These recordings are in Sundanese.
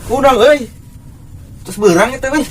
Kurang euy. Terus beurang itu euy.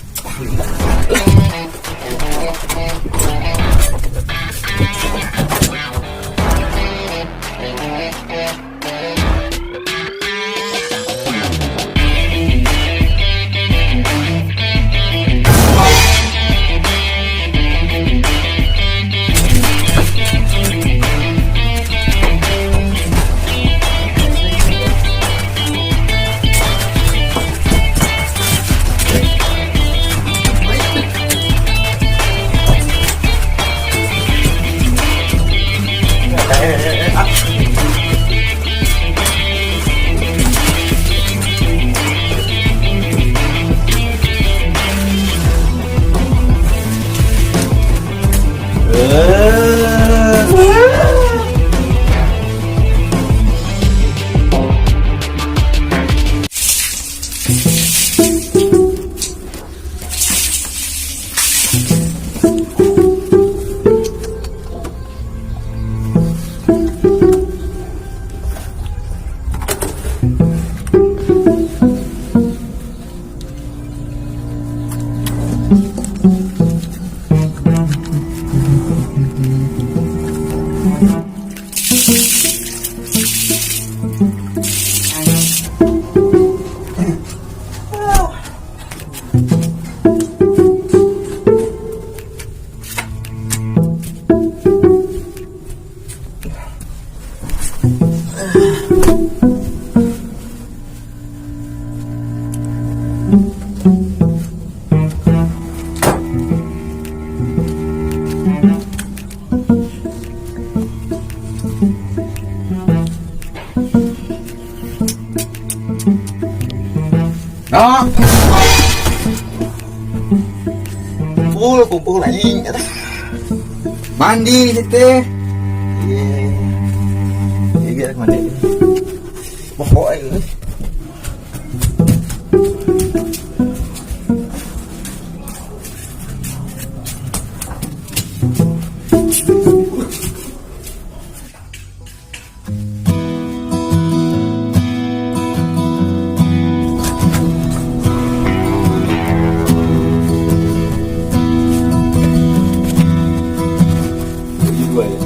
Nah. Kumpul, kumpul anjing. Mandi sih teh. Iya. Iya biar mandi. Pokoknya euy. Dua ya.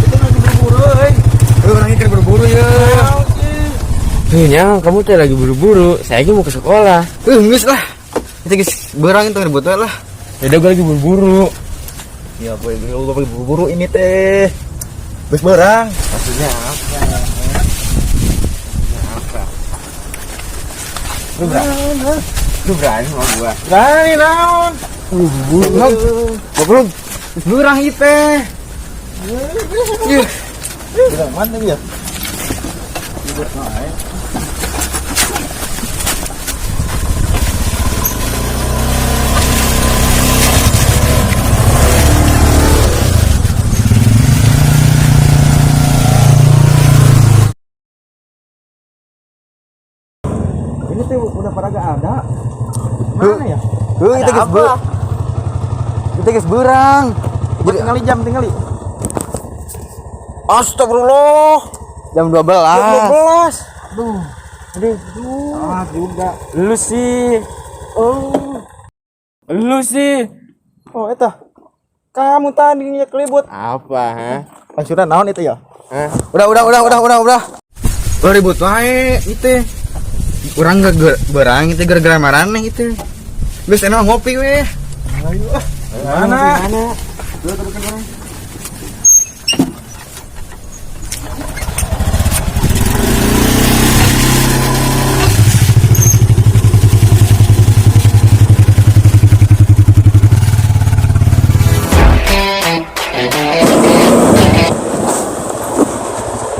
Itu lagi berburu euy. Orangnya keur berburu ya. Nya, kamu teh lagi buru-buru. Saya lagi mau ke sekolah. Geus lah. Itu geus beurang itu ribut we lah. Yaudah, gue lagi buru-buru. Ya boy, gue lagi buru-buru ini teh. Geus beurang. Maksudnya apa? Maksudnya apa? Lu berani? Lu berani sama gua? Berani naon? Buru-buru. Goblok. Geus beurang ieu teh. Ih, Beurang mana dia? Ini tuh udah pada gak ada. Mana ya? Heuh, itu geus beurang. Itu geus beurang. Coba tinggali jam tinggali. Astagfirullah. Jam 12. 12. Aduh. Aduh. Ah, juga. Lu sih. Oh. Lu sih. Oh, eta. Kamu tadi nya kelibut. Apa, ha? Maksudnya naon itu ya? Hah? Udah. Udah ribut wae ieu teh. Urang gak berang itu gara-gara maraneh itu. Geus enak ngopi weh. Ayo ah. Mana? Mana?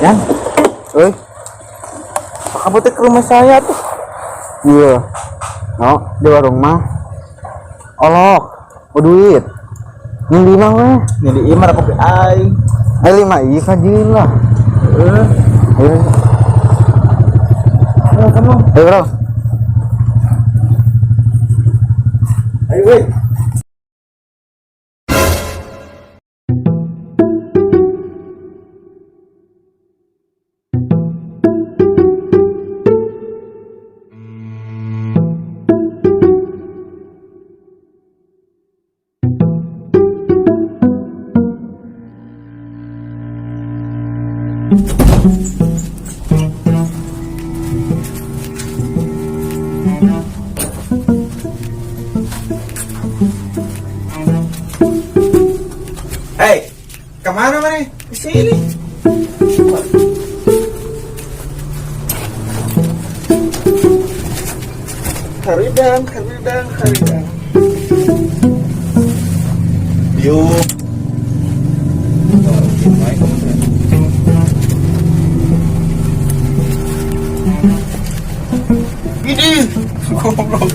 Yan. Oi. Kamu teh ke rumah saya tuh. Iya. No, di warung mah. Olok, oh duit. Ini lima weh. Ini di imar kopi aing. Ayo lima iya kajian lah. Heeh. Ayo. Ayo kamu. Ayo bro. Ayo woi. Hei, kemana mana? Ke sini. Haridang, haridang, haridang. Yuk. Ini, goblok.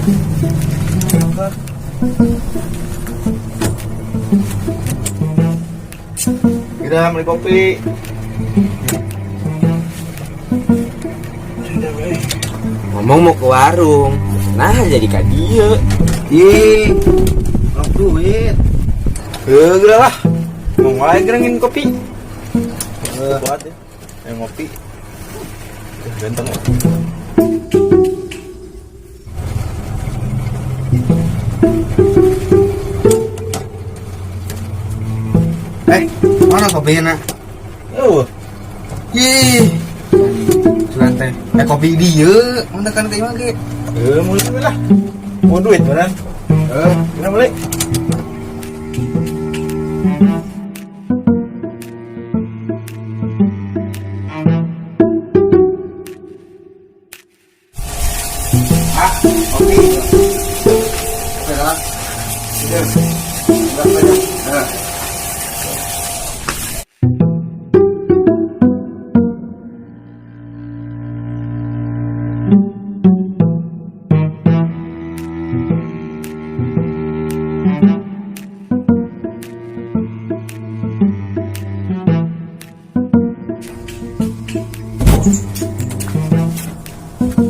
Kita beli kopi. Ngomong mau ke warung. Nah, jadi ka dieu. Ih, olok duit. Geura lah. Mau mulai gerengin kopi. Buat ya. Yang ngopi. Ganteng ya. Mana kopinya nak? Oh, Ih. Sugan teh. Kopi dieu, mana kan teh mah ge. Mulai lah. Mau duit mana? Mana mulai? Ah, kopi. Oke lah. Udah. Udah banyak. Eh.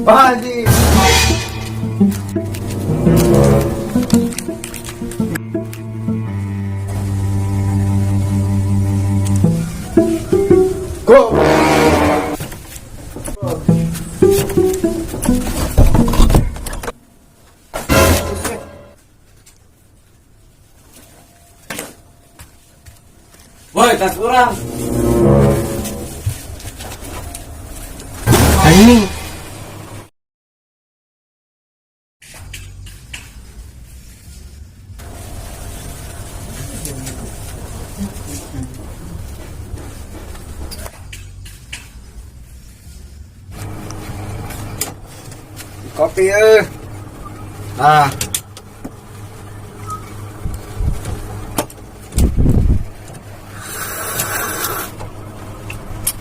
Pak Haji. Go. Woi, tas kurang. Ini. Kopi eh. Nah.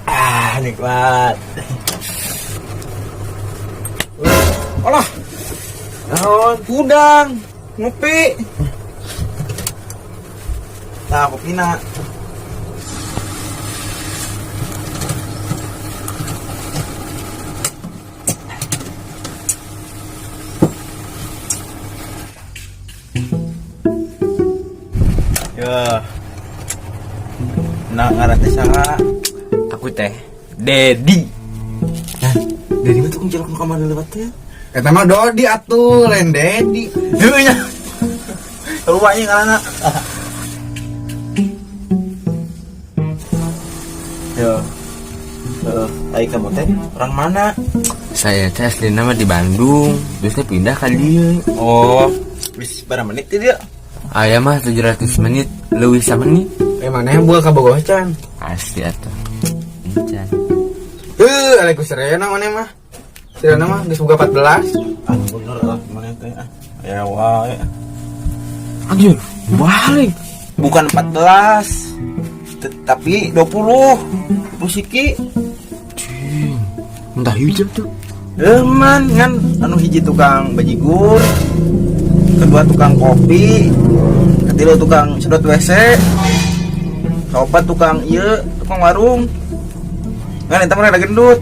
Ah, nikmat. Olah. Naon? Udang, ngopi. Nah, kopi nak. Ya. Nah, ngaran teh saha? Aku teh Dedi. Nah, Dedi mah tukang cilok nu kamari lewat teh. Eta mah Dodi atuh, lain Dedi. Heuh nya. Lupa nya ngaranna. Ya. Heeh, ai kamu teh orang mana? Saya teh asli nama di Bandung, terus teh pindah ka dieu. Oh, wis berapa menit teh dia? Aya mah 700 menit, leuwih samenit. Eh, mana yang buah kabogoh can? Asli atuh. Encan. Eh, alai ku Serena mana mah? Serena mah geus boga 14. Ah, bener lah mana teh ah. Ya wae. Anjir, balik. Bukan 14. Tapi 20. 20 siki. Cing. Entah hijau tuh. Eh, man, ngan anu hiji tukang bajigur, kedua tukang kopi, ketiga tukang sedot WC, kaopat tukang ieu, tukang warung. Ngan eta mah rada gendut.